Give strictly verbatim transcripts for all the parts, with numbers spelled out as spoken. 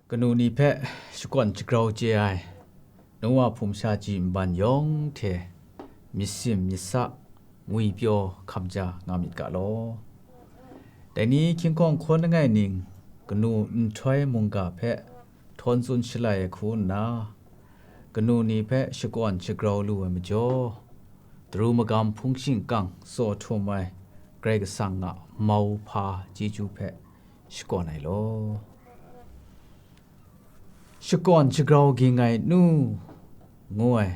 Kanu ni hpe shakawn shagrau chye ai, Noa hpung sha ji nban yawng hte myit sim myit sa, ngwipyaw hkam ja nga myit ga law. Dai ni hkying hkawng hkawn langai ning kanu nhtoi mungga hpe htawn tsun shalai ai hku nna, kanu ni hpe shakawn shagrau lu ai majaw, daru magam hpung shingkang tsaw htum ai Karai Kasang a mauhpa chyeju hpe shakawn ai law. Shakawn shagrau ging ai nu ngu ai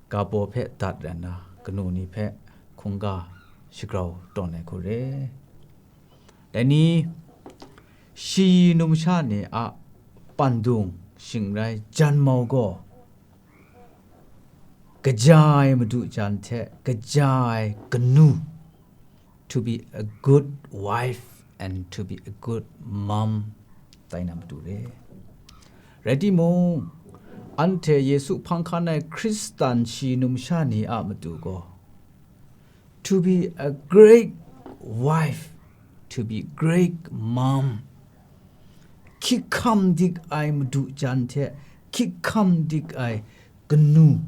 ga baw hpe dat rai nna, kanu ni hpe hkungga shagrau tawn ai hku re. Dai ni, shi numsha ni a pandung shingrai jan mau gaw, kaja ai madu jan hte kaja ai kanu, to be a good wife and to be a good mom, tai na matu re. Rai timung, anhte Yesu hpang hkan ai Hkristan shi numsha ni a matu gaw, to be a great wife, to be great mom, hkyik hkam dik ai madu jan hte hkyik hkam dik ai kanu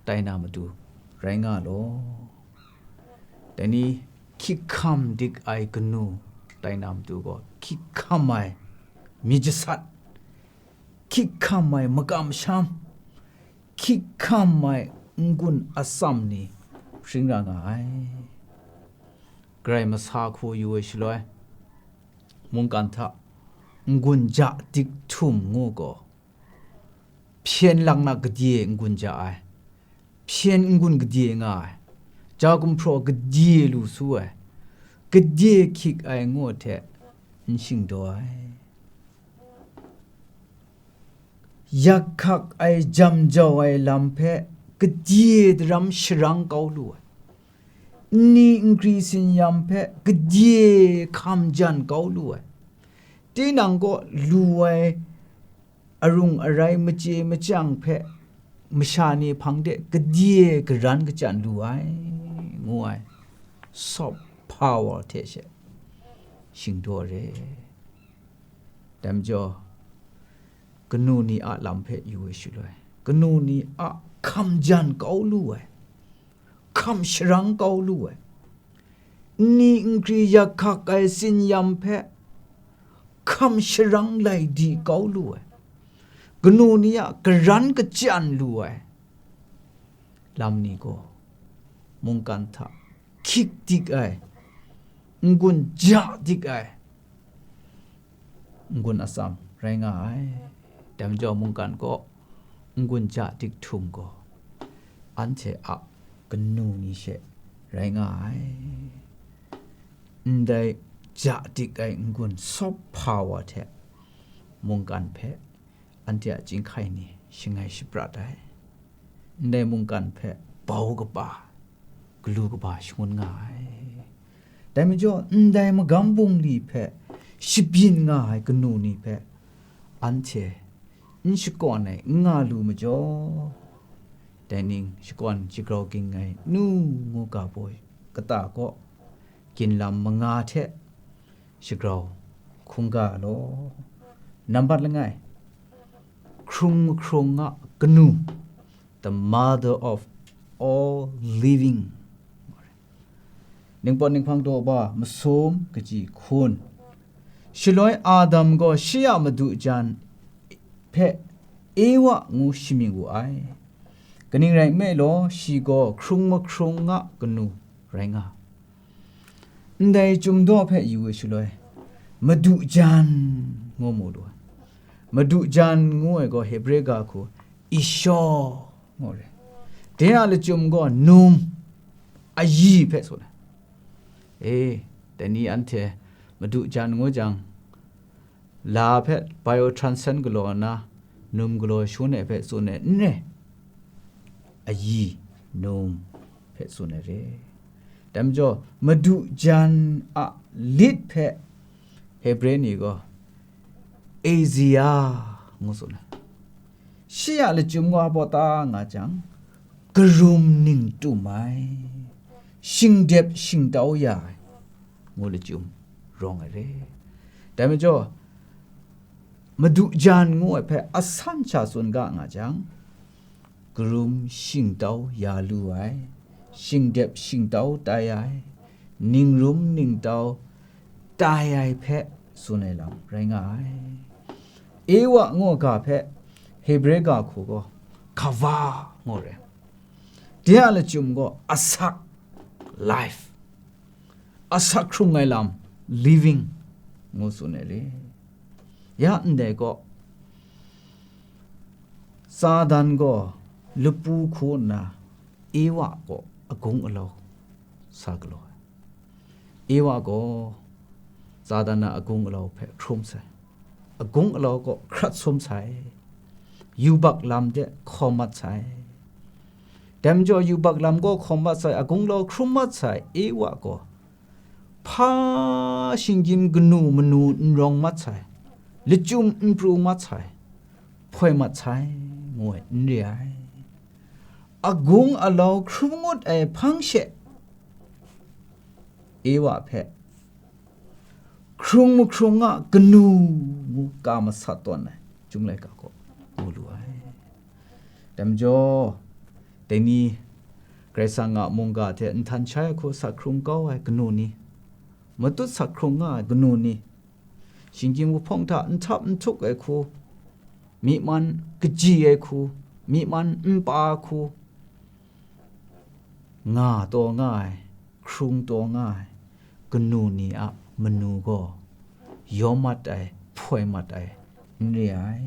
tai na matu rai nga law. Dai ni, hkyik hkam dik ai kanu tai na matu gaw, hkyik hkam ai myit jasat, hkyik hkam ai makam sham, hkyik hkam ai n-gun atsam ni hpring ra nga ai. Karai masa hku yu ai shaloi, mungkan hta n-gun ja dik htum ngu gaw, hpyen lang na gadye n-gun ja ai, hpyen n-gun gadye nga ai, ja gumhpraw gadye lu su ai, gadye hkyik ai ngu hte n shingdaw ai. Yak hkak ai jam jau ai lam hpe gadye daram sharang kau lu ai, nni nkri sinyam hpe gadye hkam jan kau lu ai, tinang kaw lu ai arung arai machye machyang hpe masha ni hpang de gadye garan kachyan lu ai, ngu ai, soft power hte she shingdaw re. Dai majaw, kanu ni a lam hpe yu ai shaloi, kanu ni a hkam jan kau lu ai, hkam sharang kau lu ai, nni nkri yak hkak ai sinyam hpe hkam sharang lai di kau lu ai, kanu ni a garan kachyan lu ai lam ni gaw, mungkan hta hkyik dik ai, n-gun ja dik ai n-gun atsam rai nga ai. Dai majaw, mungkan kaw n-gun ja dik htum gaw, anhte a kanu ni she rai nga ai. Ndai ja dik ai n-gun soft power hte mungkan hpe anhte a chyinghkai ni shangai shaprat ai. Ndai mungkan hpe bau kaba, galu kaba shangun nga ai. Dai majaw, ndai magam bungli hpe shabyin nga ai kanu ni hpe anhte n shakawn ai n nga lu majaw, dai ning shakawn shagrau ging ai nu ngu ga baw kata kaw, ginlam manga hte shagrau hkungga law. Nambat langai, hkrung mahkrung a kanu, the mother of all living. Ningpawt ninghpang daw ba masum kaji hkun. Shaloi Adam gaw shi a madu jan hpe Ewa ngu shamying wu ai. Kaning rai nme law, shi gaw hkrung mahkrung a kanu rai nga. Ndai chyum daw hpe yu ai shaloi, madu jan ngu mu lu ai. Madu jan ngu ai gaw Hebre ga hku, Ishaw ngu re. De a lachyum gaw num, ayi hpe tsun ai. E, dai ni anhte madu jan ngu jang, la hpe biotranscend galaw nna, num galaw shangun ai hpe tsun ai n re, ayi, num hpe tsun ai re. Dai majaw, madu jan a lit hpe Hebre ni gaw Eziya ngu tsun ai. Shi a lachyum wa baw ta nga jang, karum ning tum ai, shingdep shingtau ya ai, ngu lachyum rawng ai re. Dai majaw, Madu jan ngu ai hpe asan sha tsun ga nga jang, karum shingtau ya lu ai, shingdep shingtau tai ai, ningrum ningtau tai ai hpe tsun ai lam rai nga ai. Ewa ngu ga hpe Hebre ga hku gaw kava ngu re. De a lachyum gaw asak, life, asak hkrung ai lam, living, ngu tsun ai re. Ya ndai gaw, Satan gaw lapu hku nna Ewa gaw agung alau sa galaw ai. Ewa gaw Satan a agung alau hpe hkrum sai, agung alau gaw hkrat sum sai, yubak lam de hkawm mat sai. Dai majaw yubak lam gaw hkawm mat sai, agung alau hkrum mat sai, Ewa gaw hpa shinggyim kanu manu n rawng mat sai, lachyum n pru mat sai, hpoi mat sai, ngu ai n re ai. Agung alau hkrum ngut ai hpang she, Ewa hpe hkrung mahkrung a kanu ngu ka masat tawn ai Chyum laika gaw mu lu ai. Dai majaw, dai ni Karai Kasang a mungga hte nhtan shai ai hku sak hkrung kau ai kanu ni, matut sak hkrung nga ai kanu ni, shinggyim wuhpawng hta n htap n htuk ai hku, myi man kaji ai hku, myi man n pa ai hku, nga taw nga ai, hkrung taw nga ai kanu ni a manu gaw yawm mat ai, hpoi mat ai n re ai.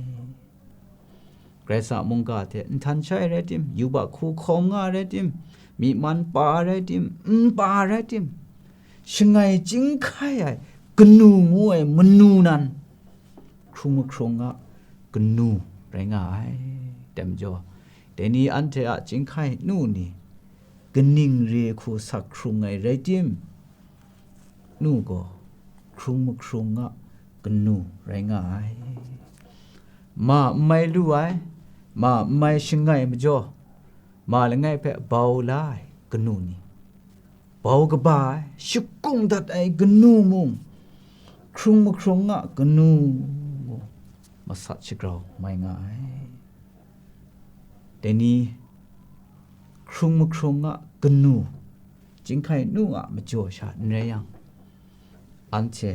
Karai Kasang a mungga hte nhtan shai rai tim, yubak hku hkawm nga rai tim, myi man pa rai tim, n pa rai tim, shangai chyinghkai ai kanu ngu ai manu nan hkrung mahkrung a kanu rai nga ai. Dai majaw, dai ni anhte a chyinghkai nu ni kaning re hku sak hkrung ai rai tim, nu gaw hkrung mahkrung a kanu rai nga ai. Ma n mai lu ai, ma n mai shangai majaw, ma langai hpe bau la ai kanu ni, bau kaba ai, shakung dat ai kanu mung, hkrung mahkrung a kanu mung, masat shagrau mai nga ai. Dai ni hkrung mahkrung a kanu, chyinghkai nu a majaw sha n rai yang, anhte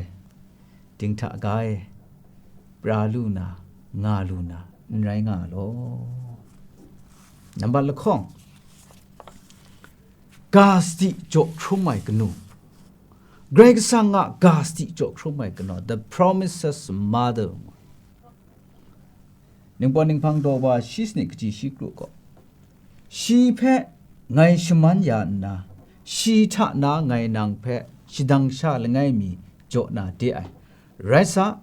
dinghta ga e pra lu na, nga lu na n rai nga law. Nambat lahkawng, ga sadi jaw hkrum ai kanu, Karai Kasang a ga sadi jaw hkrum ai kanu, the promises mother. Ningpawt Ninghpang daw wa shi sanit kaji shi kru gaw, shi hpe ngai shaman ya nna, shi hta na ngai nang hpe shadang sha langai mi jaw na de ai. Rai sa,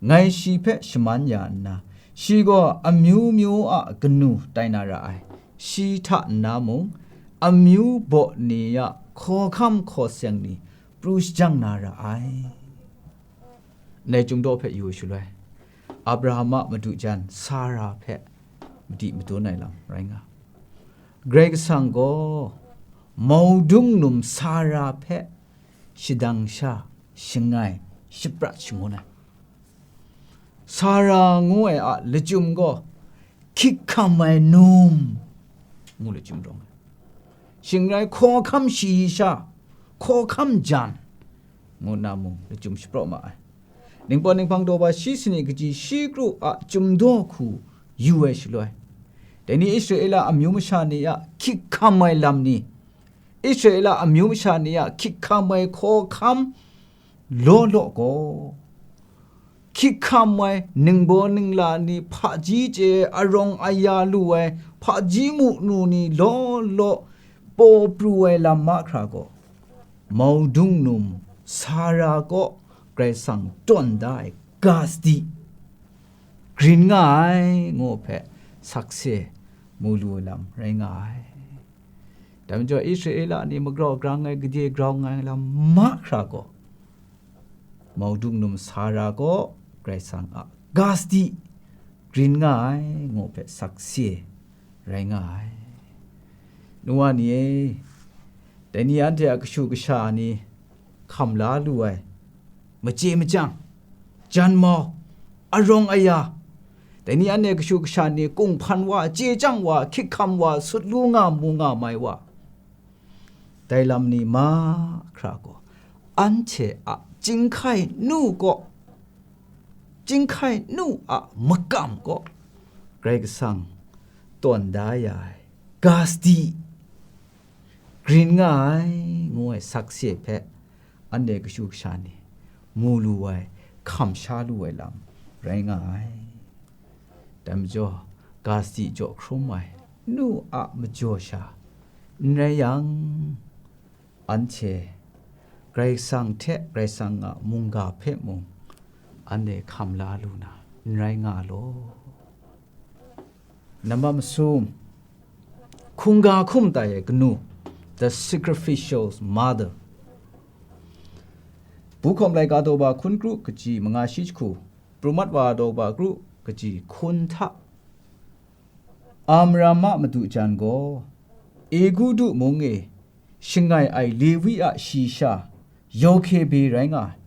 ngai shi hpe shaman ya nna, shi gaw amyu myu a kanu tai na ra ai. Shi hta nna mung, amyu baw ni a hkawhkam hkaw seng ni pru shajang na ra ai. Ndai Chyum daw hpe yu ai shaloi, Abraham a madu jan Sara hpe madi madun ai lam rai nga. Karai Kasang gaw maudung num Sara hpe shadang sha, shangai, shaprat shangun ai. Sara ngu ai a lachyum gaw hkyik hkam ai num ngu lachyum rawng ai. Shing rai hkawhkam shayi sha, hkawhkam jan, ngu nna mung lachyum shapraw ma ai. Ningpawt Ninghpang daw wa shi sanit kaji shi kru a Chyum daw hku yu ai shaloi, dai ni Israela amyu masha ni a hkyik hkam ai lam ni, Israela amyu masha ni a hkyik hkam ai hkawhkam law law gaw, hkyik hkam ai ningbaw ningla ni, hpaji chye arawng aya lu ai hpaji mu nu ni law law paw pru ai lam mahkra gaw, maudung num Sara kaw Karai Kasang tawn da ai ga sadi grin nga ai, ngu hpe sakse mu lu ai lam rai nga ai. Dai majaw, Israela ni magrau grang ai, gade grau nga ai lam mahkra gaw, maudung num Sara kaw Karai Kasang a ga sadi grin nga ai, ngu hpe sakse rai nga ai. Nu wa ni e, dai ni anhte a kashu kasha ni hkam la lu ai, machye machyang, janmau, arawng aya, dai ni anhte kashu kasha ni kunghpan wa, chye chyang wa, hkyik hkam wa, sut lu nga mu nga mai wa, dai lam ni mahkra gaw, anhte a chyinghkai nu kaw, chyinghkai nu a makam kaw, Karai Kasang tawn da ya ai ga sadi, grin nga ai, ngu ai sakse hpe, anhte kashu kasha ni mu lu ai, hkam sha lu ai lam rai nga ai. Dai majaw, ga sadi jaw hkrum ai nu a majaw sha n rai yang, anhte Karai Kasang hte Karai Kasang a mungga hpe mung anhte hkam la lu na n rai nga law. Nambat masum, hkungga hkum tai ai kanu, the sacrificial mother. Buhkawm laika daw ba hkun kru kaji manga shi jahku, Prumat wa daw ba kru kaji hkun hta, Amram a madu jan gaw, Egutu mung e shangai ai Lewi a shayi sha, Yokebe rai nga ai.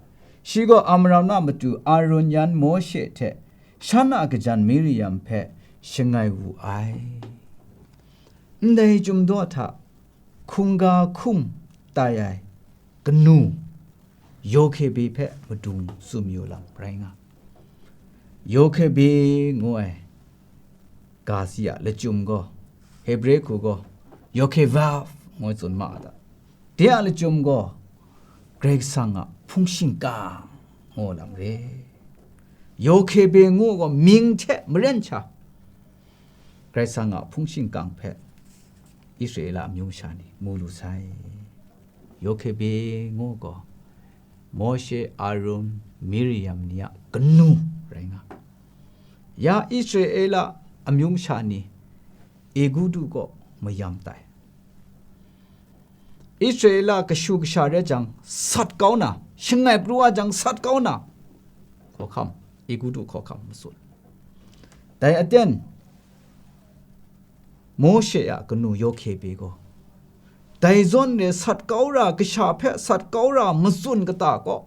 Shi gaw Amram a matu Arun yan Mawshe hte shan a kajan Miriam hpe shangai wu ai. Ndai chyum daw hta hkungga hkum tai ai kanu Yokebe hpe madung tsun yu lam rai nga. Yokebe ngu ai ga sadi a lachyum gaw, Hebre hku gaw, Yokevav ngu tsun ma a ta? De a lachyum gaw, Karai Kasang a hpung shingkang ngu lam re. Yokebe ngu gaw mying hte maren sha, Karai Kasang a hpung shingkang hpe Israela amyu masha ni mu lu sai. Yokebe ngu gaw, Mawshe, Arun, Miriam ni a kanu rai nga. Ya Israela amyu masha ni Egutu kaw mayam tai. Israela kashu kasha rai jang sat kau na, shangai pru wa jang sat kau na, hkawhkam, Egutu hkawhkam matsun. Dai aten, Mawshe a kanu Yokebe gaw, dai zawn re sat kau ra, kasha hpe sat kau ra matsun kata kaw,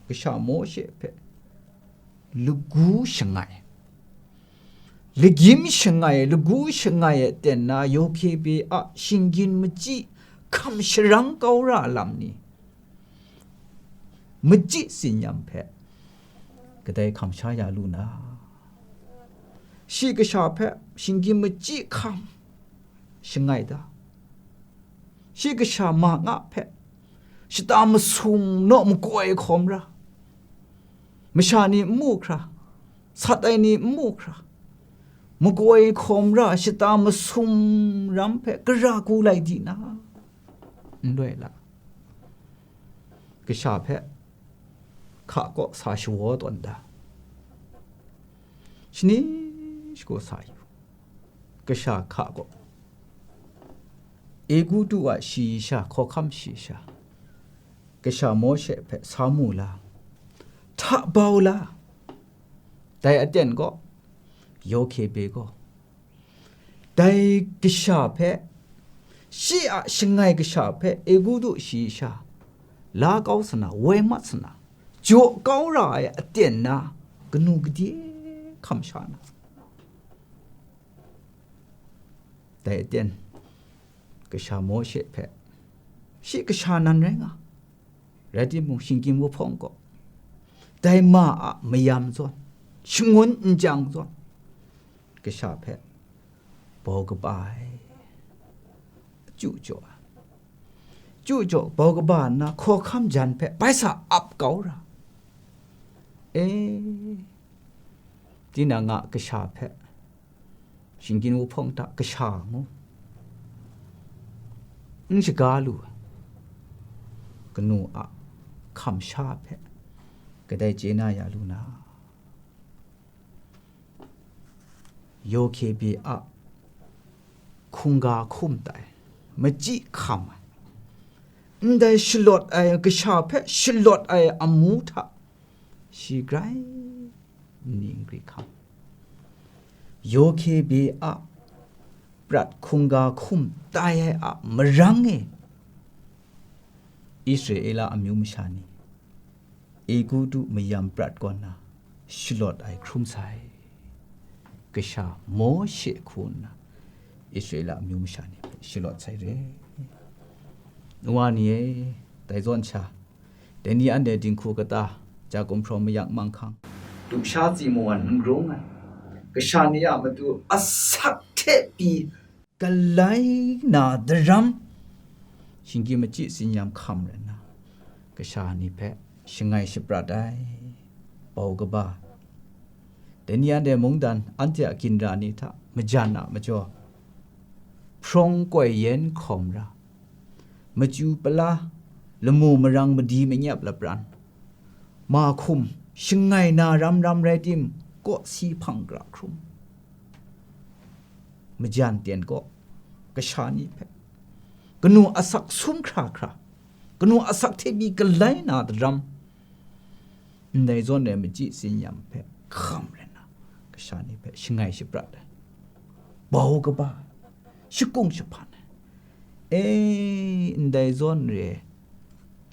kasha Mawshe hpe lagu shangai, lagyim shangai, lagu shangai e ten na Yokebe a shinggyim machyi hkam sharang kau ra lam ni, machyi tsin-yam hpe kadai hkam sha ya lu na? Shi kasha hpe shinggyim machyi hkam shangai da? Shi kasha ma nga hpe shata masum naw makoi hkawm ra, masha ni n mu hkra, sat ai ni n mu hkra, makoi hkawm ra shata masum ram hpe gara ku lai di na? N rai la. Kasha hpe hka kaw sa shawa tawn da. Shani shagu sa yu. Kasha hka kaw, Egutu a shayi sha, hkawhkam shayi sha, kasha Mawshe hpe sa mu la, hta bau la. Dai aten gaw, Yokebe gaw, dai kasha hpe, shi a shangai kasha hpe Egutu shayi sha la kau sana, woi mat sana, jaw kau ra ai aten na, kanu gade hkam sha na. Dai aten, kasha Mawshe hpe, shi kasha nan rai nga, rai timung, shinggyim wuhpawng gaw, dai ma a mayam zawn, shangun n jang zawn, kasha hpe bau kaba ai, chyu jaw ai. Chyu jaw bau kaba nna, hkawhkam jan hpe bai sa ap kau ra. E, tinang a kasha hpe, shinggyim wuhpawng hta kasha ngu n shaga lu ai kanu a hkam sha hpe kadai chye na ya lu na? Yokebe a hkungga hkum tai, machyi hkam ai, ndai shalawt ai kasha hpe shalawt ai amu hta shi grai n ni n gri hkam. Yokebe a prat hkungga hkum tai ai a marang e, Israela amyu masha ni Egutu mayam prat kaw nna, shalawt ai hkrum sai. Kasha Mawshe hku nna Israela amyu masha ni hpe shalawt sai re. Nwa ni e, dai zawn sha, dai ni anhte dinghku kata, ja gumhpraw mayak manghkang, lusha tsi mawan n rung ai, kasha ni a matu asak hte pyi galai na daram, shinggyim machyi tsin-yam hkam rai nna, kasha ni hpe shangai shaprat ai, bau kaba. Dai ni anhte mungdan anhte a ginra ni hta majan a majaw, hprawng koi yen hkawm ra, machyu pala, lamu marang madi manyap lapran, mahkum shangai na ram ram rai tim, kawsi hpang gra hkrum, majan ten kaw, kasha ni hpe kanu asak sum hkra hkra, kanu asak hte pyi galai na daram, ndai zawn e machyi tsin-yam hpe hkam rai nna, kasha ni hpe shangai shaprat ai, bau kaba, shakung shahpan ai. E, ndai zawn re,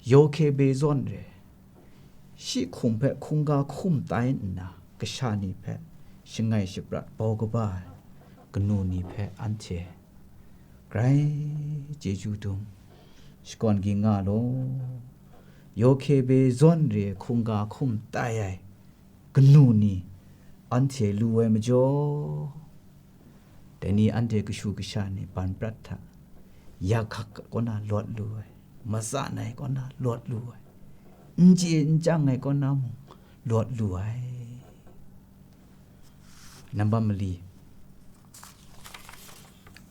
Yokebe zawn re, shi hkum hpe hkungga hkum tai nna, kasha ni hpe shangai shaprat bau kaba ai kanu ni hpe anhte grai chyeju dum, shakawn ging nga law. Yokebe zawn re hkungga hkum tai ai kanu ni anhte lu ai majaw, dai ni anhte kashu kasha ni ban prat hta, yakhak kaw na lawt lu ai, matsan ai kaw na lawt lu ai, n chye n chyang ai kaw na mung lawt lu ai. Nambat mali,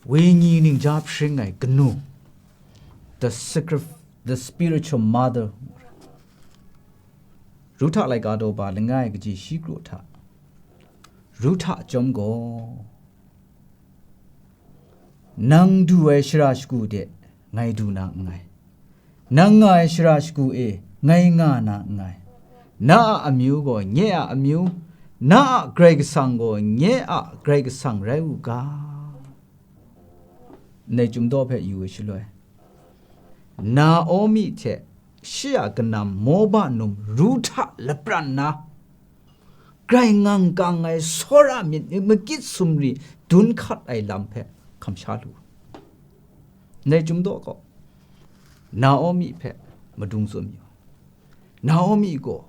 wenyi ningja hpring ai kanu, the, sacri- the spiritual mother. Ruhta laika daw ba langai kaji shi kru hta, Ruhta chyawm gaw, nang du ai shara shagu de ngai du na nngai, nang nga ai shara shagu e ngai nga na nngai, na a amyu gaw nye a amyu, na a Karai Kasang gaw nye a Karai Kasang rai u ga. Ndai chyum daw hpe yu ai shaloi, Naomi hte shi a kanam Moba num Ruhta lapran na, grai ngang kang ai sawra myit ni makyit sumri dun hkat ai lam hpe hkam sha lu. Ndai chyum daw gaw, Naomi hpe madung tsun yu. Naomi gaw,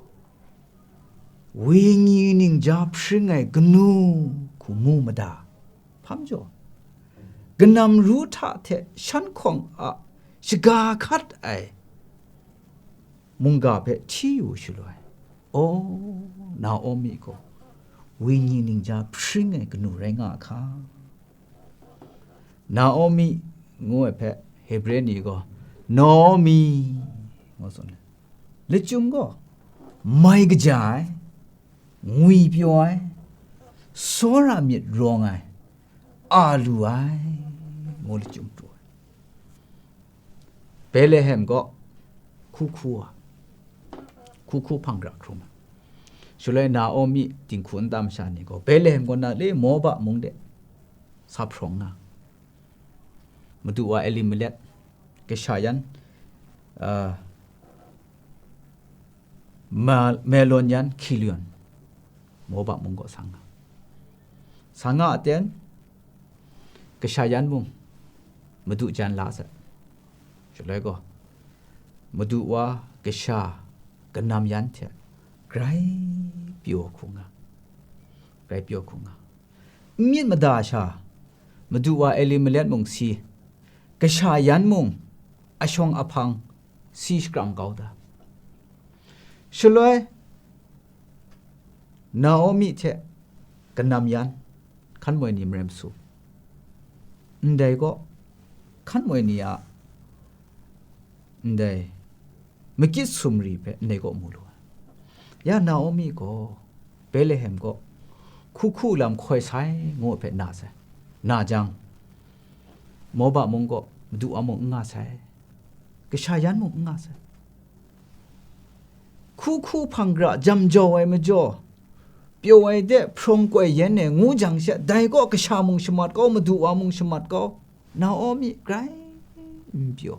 wenyi ningja hpring ai kanu hku mu mada. Hpa majaw, kanam Ruhta hte shan hkawng a shaga hkat ai mungga hpe hti yu shaloi, o, Naomi gaw wenyi ningja hpring ai kanu rai nga a hka. Naomi ngu ai hpe Hebre ni gaw Naomi ngu tsun ai. Lachyum gaw mai kaja ai, ngwipyaw ai, sawra myit rawng ai, a lu ai, ngu lachyum pru ai. Betlehem gaw hku hku a, hku hku hpang gra hkrum ai. Shaloi Naomi dinghku nta masha ni gaw Betlehem kaw na le Moba mung de sa hprawng nga, Madu wa Elimelek, kasha yan, ah, Ma- Malon yan, Kilion, Moba mung gaw sa nga. Sa nga aten, kasha yan mung Madu jan la sai. Shaloi gaw, Madu wa kasha kanam yan hte grai pyaw hku nga, grai pyaw hku nga. N myit mada sha, Madu wa Elimelek mung si, kasha yan mung ashawng ahpang si shakram kau da. Shaloi, Naomi hte kanam yan, hkan moi ni marai masu, ndai gaw, hkan moi ni a ndai makyit sumri hpe ndai kaw mu lu ai. Ya Naomi gaw Betlehem kaw hku hku lam hkoi sai ngu hpe na sai. Na jang, Moba mung gaw Madu wa mung n nga sai, kasha yan mung n nga sai. Hku hku hpang gra jam jau ai majaw, pyaw ai de hprawng koi yen e ngu jang she, dai gaw kasha mung shamat kau, Madu wa mung shamat kau, Naomi grai n pyaw.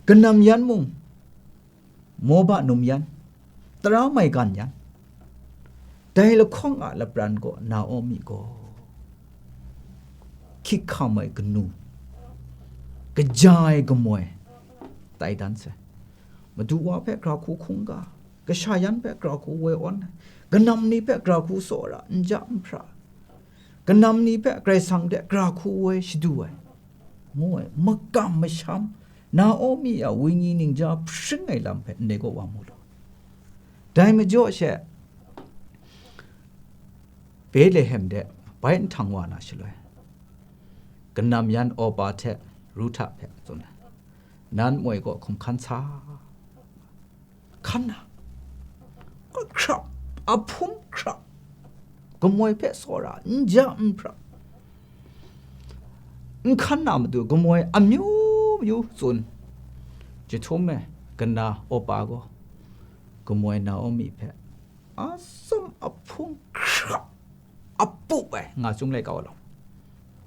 Kanam yan mung, Moba num yan, tara maigan yan, Dai lahkawng a lapran gaw Naomi gaw hkyik hkam ai kanu, kaja ai kamoi tai dan sai. Madu wa hpe gara hku hkungga, kasha yan hpe gara hku woi awn ai, kanam ni hpe gara hku tsawra, n ja n hpra, kanam ni hpe Karai Kasang hte gara hku woi shadu ai, ngu ai makam masham Naomi a wenyi ningja hpring ai lam hpe ndai kaw wa mu lu. Dai majaw she, Betlehem de bai nhtang wa na shaloi, kanam yan Orpa hte Ruhta hpe tsun ai, nan moi gaw hkum hkan sa, hkan na, hkrap, a hpung hkrap, kamoi hpe tsawra, n ja n hpra, n hkan na matu kamoi amyu myu tsun. Jahtum e kana Orpa gaw kamoi Naomi hpe atsam ahpung hkrap a pup ai, nga chyum laika wa law,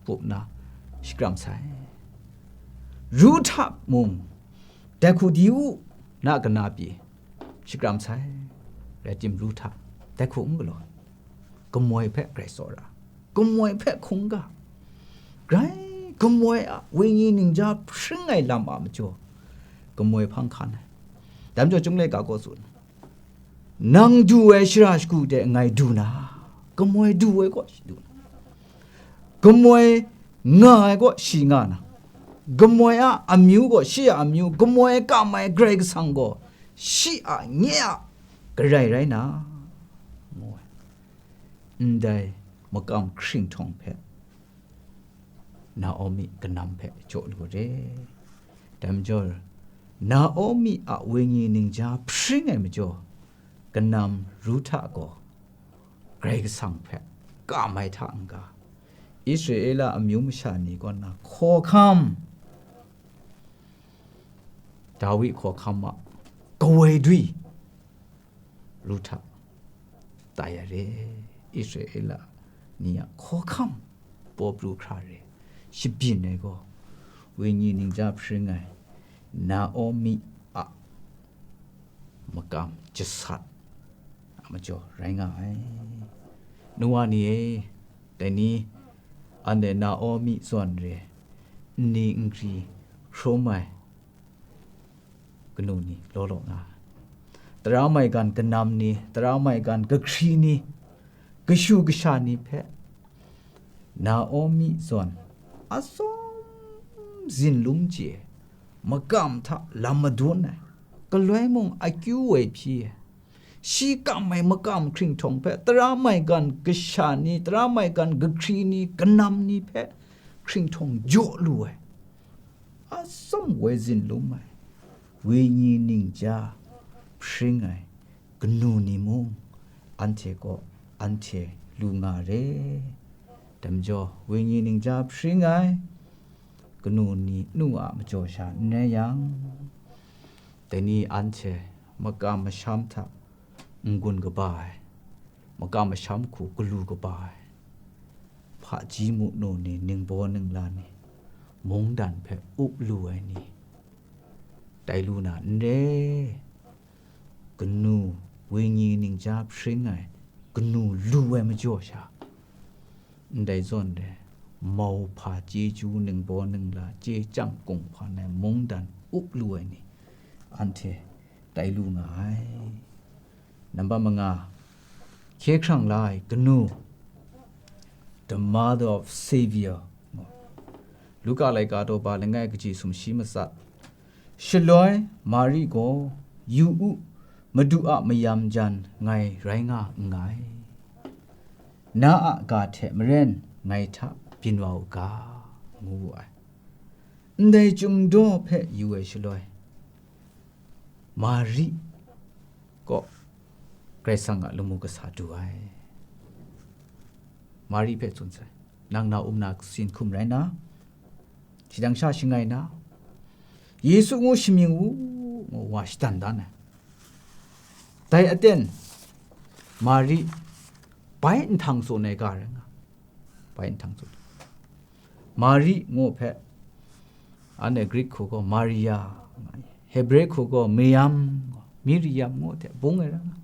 pup na shakram sai. Ruhta mung, dai hku di u, na kana pyi, shakram sai. Rai tim, Ruhta dai hku n galaw, kamoi hpe grai tsawra, kamoi hpe hkungga, grai kamoi a wenyi ningja hpring ai lam a majaw, kamoi hpang hkan ai. Dai majaw chyum laika gaw tsun, nang du ai shara shagu de ngai du na, kamoi du ai gaw shi du na, kamoi nga ai gaw shi nga na, kamoi a amyu gaw shi a amyu, kamoi kam ai Karai Kasang gaw shi a nye a Karai rai na, ngu ai. Ndai makam hkringhtawng hpe Naomi kanam hpe jaw lu re. Dai majaw, Naomi a wenyi ningja hpring ai majaw, kanam Ruhta gaw Karai Kasang hpe kam ai hta n-ga, Israela amyu masha ni kaw na hkawhkam, Dawi hkawhkam a kawoi dwi, Ruhta tai ya re, Israela ni a hkawhkam paw pru hkra re, shabyin ai gaw, wenyi ningja hpring ai Naomi a makam jasat a majaw rai nga ai. Nu wa ni e, dai ni, anhte Naomi zawn re, nni nkri hkrum ai kanu ni law law nga ai. Tara maigan kanam ni, tara maigan kahkri ni, kashu kasha ni hpe Naomi zawn atsawm zinlum chye ai, makam hta lam madun ai, galoi mung akyu woi hpyi ai, shi kam ai makam hkringhtawng hpe tara maigan kasha ni, tara maigan kahkri ni, kanam ni hpe hkringhtawng jaw lu ai, atsawm woi zinlum ai, wenyi ningja hpring ai kanu ni mung, anhte kaw anhte lu nga re. Dai majaw, wenyi ningja hpring ai kanu ni nu a majaw sha n rai yang, dai ni anhte makam masham hta n-gun kaba ai, makam masham hku galu kaba ai, hpaji munu ni, ningbaw ningla ni, mungdan hpe up lu ai ni, tai lu na n re. Kanu, wenyi ningja hpring ai kanu lu ai majaw sha, ndai zawn re, mauhpa chyeju, ningbaw ningla, chye chyang kunghpan ai mungdan up lu ai ni, anhte tai lu nga ai. Nambat manga, hkye hkrang la ai kanu, the mother of Savior, Luka laika daw ba langai kaji sumshi matsat. Shaloi Mari gaw, "Yu u, Madu a mayam jan ngai rai nga nngai, na a ga hte maren ngai hta byin wa u ga," ngu wu ai. Ndai chyum daw hpe yu ai shaloi, Mari kaw Karai Kasang a lamu kasa du ai. Mari hpe tsun sai, "Nang na um na kasin hkum rai na, shadang sha shangai na, Yesu ngu shamying u," ngu wa shadan dan ai. Dai aten Mari bai nhtang tsun ai ga rai nga, bai nhtang tsun. Mari ngu hpe, anhte Greek hku gaw Maria, Hebre hku gaw Miriam, Miriam ngu hte bung ai rai nga.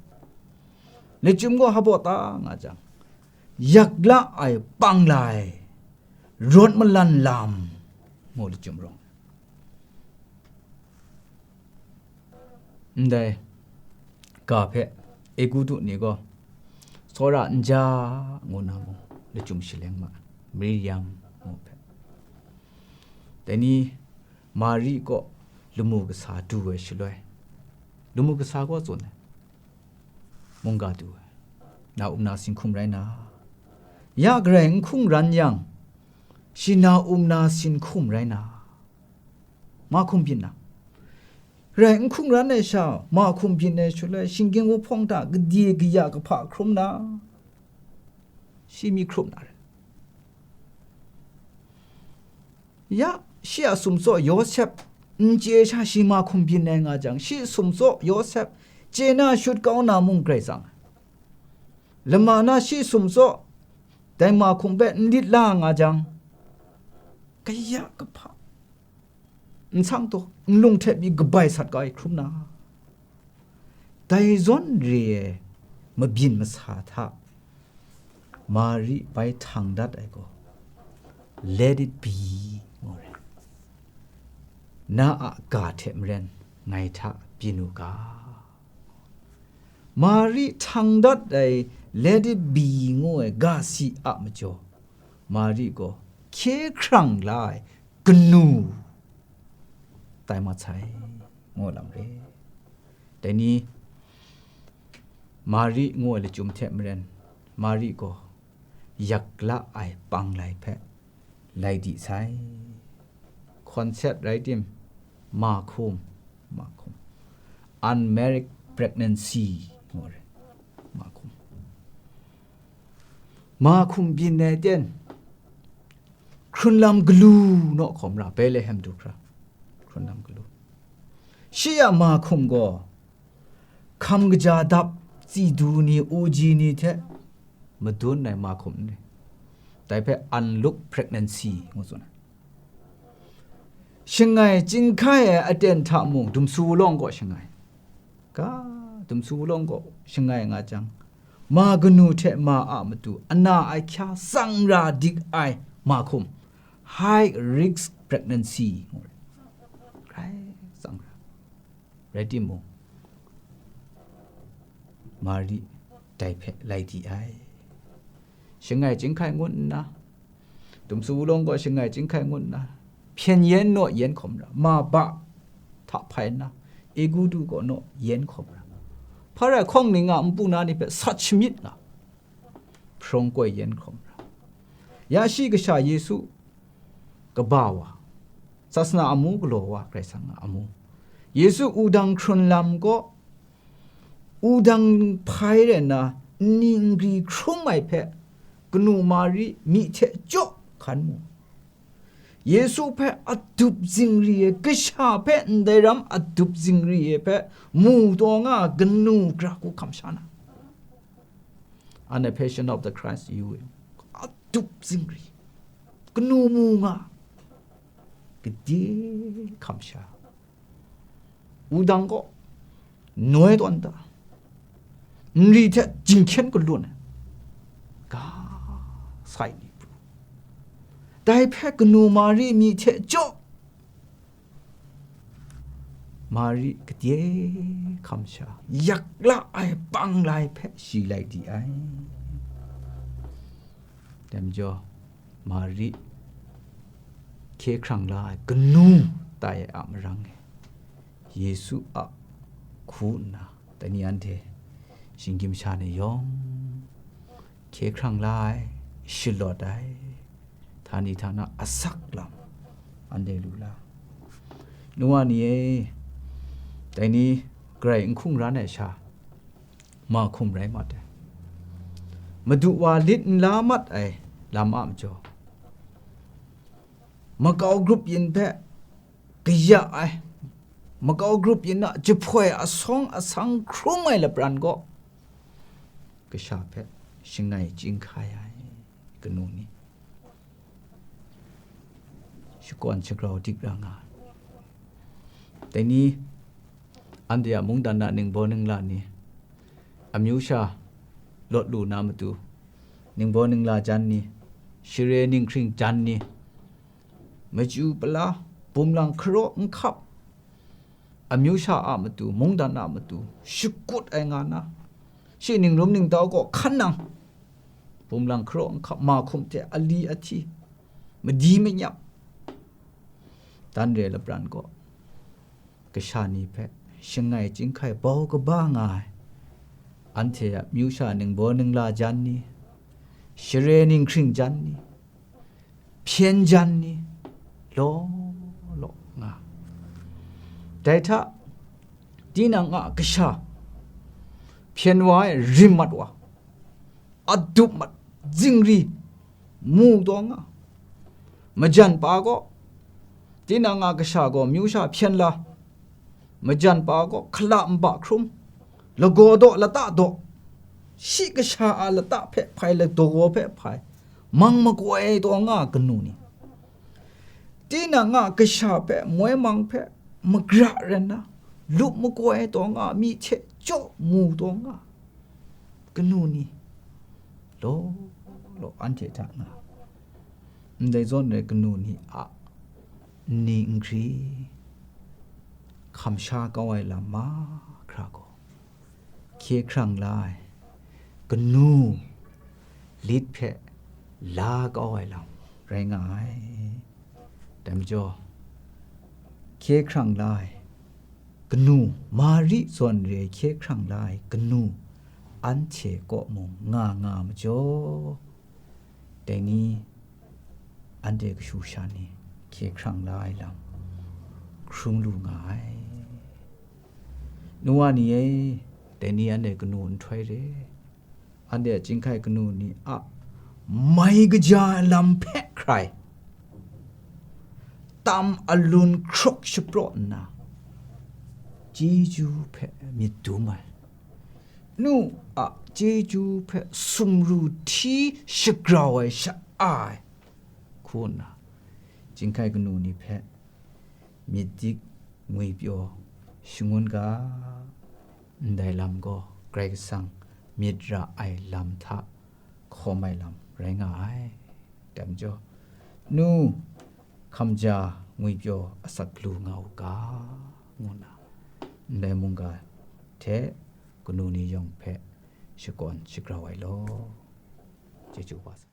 Lachyum gaw hpaw ta nga jang, yak la ai pang lai, rawt malan lam, ngu lachyum rawng. Ndai ga hpe Egutu ni gaw, Sora nja ngu na mung, lachyum shaleng ma, Miriam ngu hpe. Dai ni Mari kaw lamu kasa du ai shaloi, lamu kasa gaw tsun ai, mungga du ai, na um na sin hkum rai na, ya garai n hkungran yang, shi na um na sin hkum rai na, ma hkum byin na, rai n hkungran ai sha, ma hkum byin ai shaloi, shinggyim wuhpawng hta gade kaya kahpa hkrum na, shi mi hkrum na rai. Ya, shi a sumtsaw Yawsep n chye sha, shi ma hkum byin ai nga jang, shi sumtsaw Yawsep chye na shut kau na mung grai tsang. Lama na shi sumtsaw dai ma hkum hpe n lit la nga jang, kaya kahpa, n sang taw, n lung hte mi kabai sat kau ai hkrum na, dai zawn re ai mabyin masa hta Mari bai htang dat ai gaw, "Let it be," ngu ai. "Na a ga hte maren ngai hta byin u ga." Mari htang dat ai "Let it be" ngu ai ga si a majaw, Mari gaw hkye hkrang la ai kanu tai mat sai, ngu lam re. Dai ni, Mari ngu ai lachyum hte maren, Mari gaw yak la ai pang lai hpe lai di sai. Hkawn set rai tim, ma hkum, ma hkum, unmarried pregnancy ngu ai, ma hkum. Ma hkum byin ai ten, hkrunlam galu naw hkawm ra, Betlehem du hkra, hkrunlam galu. Shi a ma hkum gaw, hkam kaja dap, tsi du ni, uji ni hte madun ai ma hkum n rai. Dai hpe unlooked pregnancy ngu tsun ai. Shangai chyinghkai ai aten hta mung, dumsu wulawng gaw shangai. Ga, dumsu wulawng gaw shangai nga jang, ma kanu hte ma a matu ana ahkya tsang ra dik ai ma hkum, high risk pregnancy ngu ai. Grai tsang ra. Rai timung, Mari dai hpe lai di ai. Shangai chyinghkai ngut nna, dumsu wulawng gaw shangai chyinghkai ngut nna, hpyen yen naw yen hkawm ra, ma ba hta hpai nna, Egutu gaw naw yen hkawm ra, hpa rai hkawng ning a npu na ni hpe sat shamyit nga, hparawng koi yen hkawm ra. Ya shi kasha Yesu kaba wa, sasana amu galaw wa, Karai Kasang a amu, Yesu wudang hkrun lam gaw, wudang hpai rai nna, nni ngri hkrum ai hpe, kanu Mari myi hte jaw hkan mu. Yesu hpe adup zingri ai, kasha hpe ndai ram adup zingri ai hpe mu taw nga ai kanu gara hku hkam sha na. Under Passion of the Christ, you will. Adup zingri. Kanu mu nga. Gade hkam sha. Wudang gaw noi tawn da, nri hte jinghkyen kalun ai, ga sai ni pru. Dai hpe kanu Mari myi hte jaw, Mari gade hkam sha, yak la ai pang lai hpe shi lai di ai. Dai majaw, Mari hkye hkrang la ai kanu tai ai a marang e, Yesu a hku nna, dai ni anhte shinggyim sha ni yawng hkye hkrang la ai, shalawt ai, htani htana asak lam anhte lu la. Nu wa ni e, dai ni garai n hkungran ai sha, ma hkum rai mat ai. Madu wa lit n la mat ai lam a majaw, makau grup yin hpe kaya ai, makau grup yin a jahpoi asawng asang hkrum ai lapran gaw, kasha hpe shangai chyinghkai ai kanu ni, shakawn shagrau dik ra nga ai. Dai ni, anhte a mungdan na ningbaw ningla ni, amyu sha lawt lu na matu, ningbaw ningla jan ni, share ninghkring jan ni, machyu pala, bumlang hkaraw nhkap, amyu sha a matu, mungdan a matu, shakut ai nga na, shi ningrum ningtau gaw hkan nang, bumlang hkaraw nhkap, mahkum hte ali ahti, madi manyap, dan re lapran gaw, kasha ni hpe shangai chyinghkai bau kaba nga ai, anhte a myu sha ningbaw ningla jan ni, share ninghkring jan ni, hpyen jan ni, law law nga. Dai hta, tinang a kasha, hpyen wa ai rim mat wa, adup mat, zingri, mu taw nga. Majan pa gaw, tinang a kasha gaw myu sha hpyen la, majan pa gaw hkala nba hkrum, lagaw daw lata daw, shi kasha a lata hpe hpai, lagaw hpe hpai, mang makoi taw nga kanu ni, tinang a kasha hpe moi mang hpe magra rai nna, lup makoi taw nga, myi hte jaw mu taw nga kanu ni, law law anhte hta nga, ndai zawn rai kanu ni a nni nhkri hkam sha kau ai lam mahkra gaw, hkye hkrang la ai kanu lit hpe la kau ai lam rai nga ai. Dai majaw, hkye hkrang la ai kanu, Mari zawn re ai hkye hkrang la ai kanu, anhte kaw mung nga nga majaw, dai ni anhte kashu sha ni hkye hkrang la ai lam hkrung lu nga ai. Nu wa ni e, dai ni anhte kanu nhtoi re, anhte a chyinghkai kanu ni a mai kaja ai lam hpe hkrai, tam alun hkrawk shapraw nna, chyeju hpe myit dum ai, nu a chyeju hpe sumru hti shagrau ai sha-, ai, hku nna, chyinghkai kanu ni hpe myit dik ngwipyaw shangun ga, ndai lam gaw Karai Kasang myit ra ai lam hta hkawm ai lam rai nga ai. Dai majaw, nu hkamja ngwipyaw asak lu nga u ga, ngu nna, ndai mungga hte kanu ni yawng hpe shakawn shagrau ai law. Chyeju wa sa.